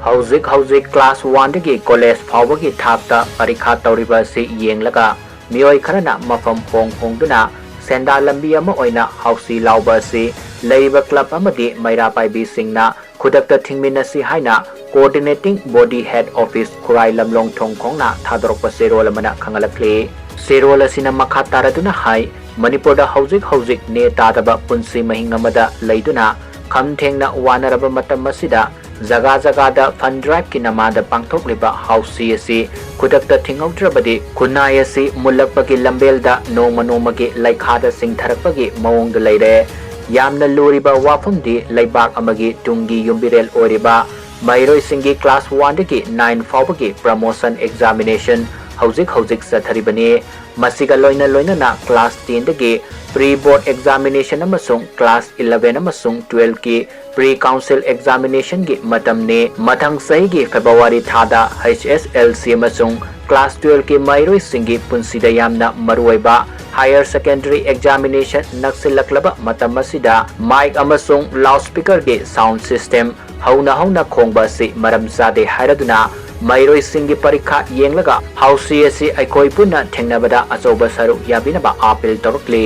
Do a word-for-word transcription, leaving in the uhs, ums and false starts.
ꯍꯧꯖꯤꯛ ꯍꯧꯖꯤꯛ class one ꯗꯒꯤ college ꯐꯥꯎꯕꯒꯤ ꯊꯥꯛꯇ ꯄꯔꯤꯈꯥ ꯇꯧꯔꯤꯕ ꯑꯁꯤ ꯌꯦꯡꯂꯒ ꯃꯤꯑꯣꯏ ꯈꯔꯅ ꯃꯐꯝ ꯍꯣꯡ ꯍꯣꯡꯗꯨꯅ ꯁꯦꯟꯗꯥꯟ ꯂꯝꯕꯤ ꯑꯃ ꯑꯣꯏꯅ ꯍꯥꯎꯁꯤ ꯂꯥꯎꯕ ꯑꯁꯤ ꯂꯩꯔꯤꯕ club ꯑꯃꯗꯤ ꯃꯩꯔꯥ ꯄꯥꯏꯕꯤꯁꯤꯡꯅ ꯈꯨꯗꯛꯇ ꯊꯤꯡꯃꯤꯟꯅꯁꯤ ꯍꯥꯏꯅ Coordinating Body Head Office ꯈꯨꯔꯥꯏ ꯂꯝꯂꯣꯡ ꯊꯣꯡ ꯈꯣꯡꯅ ꯊꯥꯗꯣꯔꯛꯄ ꯆꯦꯔꯣꯜ ꯑꯃꯅ ꯈꯪꯍꯜꯂꯛꯂꯤ꯫ ꯆꯦꯔꯣꯜ ꯑꯁꯤꯅ ꯃꯈꯥ ꯇꯥꯔꯗꯨꯅ ꯍꯥꯏ, ꯃꯅꯤꯄꯨꯔꯗ ꯍꯧꯖꯤꯛ ꯍꯧꯖꯤꯛ ꯅꯦ ꯇꯥꯗꯕ ꯄꯨꯟꯁꯤ ꯃꯍꯤꯡ ꯑꯃꯗ ꯂꯩꯗꯨꯅ ꯈꯝ ꯊꯦꯡꯅ ꯋꯥꯅꯔꯕ ꯃꯇꯝ ꯑꯁꯤꯗ ꯖꯒꯥ ꯖꯒꯥꯗ fund drive ꯀꯤ ꯅꯃꯥꯗ ꯄꯥꯡꯊꯣꯛꯂꯤꯕ ꯍꯥꯎꯁꯤ ꯑꯁꯤ ꯈꯨꯗꯛꯇ ꯊꯤꯡꯍꯧꯗ꯭ꯔꯕꯗꯤ ꯈꯨꯟꯅꯥꯏ ꯑꯁꯤ ꯃꯨꯜꯂꯛꯄꯒꯤ ꯂꯝꯕꯦꯜꯗ ꯅꯣꯡꯃ ꯅꯣꯡꯃꯒꯤ ꯂꯩꯈꯥꯗ ꯆꯤꯡꯊꯔꯛꯄꯒꯤ ꯃꯑꯣꯡꯗ ꯂꯩꯔꯦ꯫ ꯌꯥꯝꯅ ꯂꯨꯔꯤꯕ ꯋꯥꯐꯝꯗꯤ ꯂꯩꯕꯥꯛ ꯑꯃꯒꯤ ꯇꯨꯡꯒꯤ ꯌꯨꯝꯕꯤꯔꯦꯜ ꯑꯣꯏꯔꯤꯕ ꯃꯍꯩꯔꯣꯏꯁꯤꯡꯒꯤ class one ꯗꯒꯤ nine ꯐꯥꯎꯕꯒꯤ promotion examination ꯍꯧꯖꯤꯛ ꯍꯧꯖꯤꯛ ꯆꯠꯊꯔꯤꯕꯅꯤ꯫ ꯃꯁꯤꯒ ꯂꯣꯏꯅ ꯂꯣꯏꯅꯅ class ten ꯗꯒꯤ pre board examination ꯑꯃꯁꯨꯡ class eleven ꯑꯃꯁꯨꯡ twelve ꯀꯤ pre council examination ꯒꯤ ꯃꯇꯝꯅꯤ꯫ ꯃꯊꯪ ꯆꯍꯤꯒꯤ February ꯊꯥꯗ H S L C ꯑꯃꯁꯨꯡ class twelve ꯀꯤ ꯃꯍꯩꯔꯣꯏꯁꯤꯡꯒꯤ ꯄꯨꯟꯁꯤꯗ ꯌꯥꯝꯅ ꯃꯔꯨꯑꯣꯏꯕ higher secondary examination ꯅꯛꯁꯤꯜꯂꯛꯂꯕ ꯃꯇꯝ ꯑꯁꯤꯗ mic ꯑꯃꯁꯨꯡ loud speaker ꯒꯤ sound system ꯍꯧꯅ ꯍꯧꯅ ꯈꯣꯡꯕ ꯑꯁꯤ ꯃꯔꯝ ꯆꯥꯗꯦ ꯍꯥꯏꯔꯗꯨꯅ ꯃꯍꯩꯔꯣꯏꯁꯤꯡꯒꯤ ꯄꯔꯤꯈꯥ ꯌꯦꯡꯂꯒ ꯍꯥꯎꯁꯤ ꯑꯁꯤ ꯑꯩꯈꯣꯏ ꯄꯨꯟꯅ ꯊꯦꯡꯅꯕꯗ ꯑꯆꯧꯕ ꯁꯔꯨꯛ ꯌꯥꯕꯤꯅꯕ appeal ꯇꯧꯔꯛꯂꯤ꯫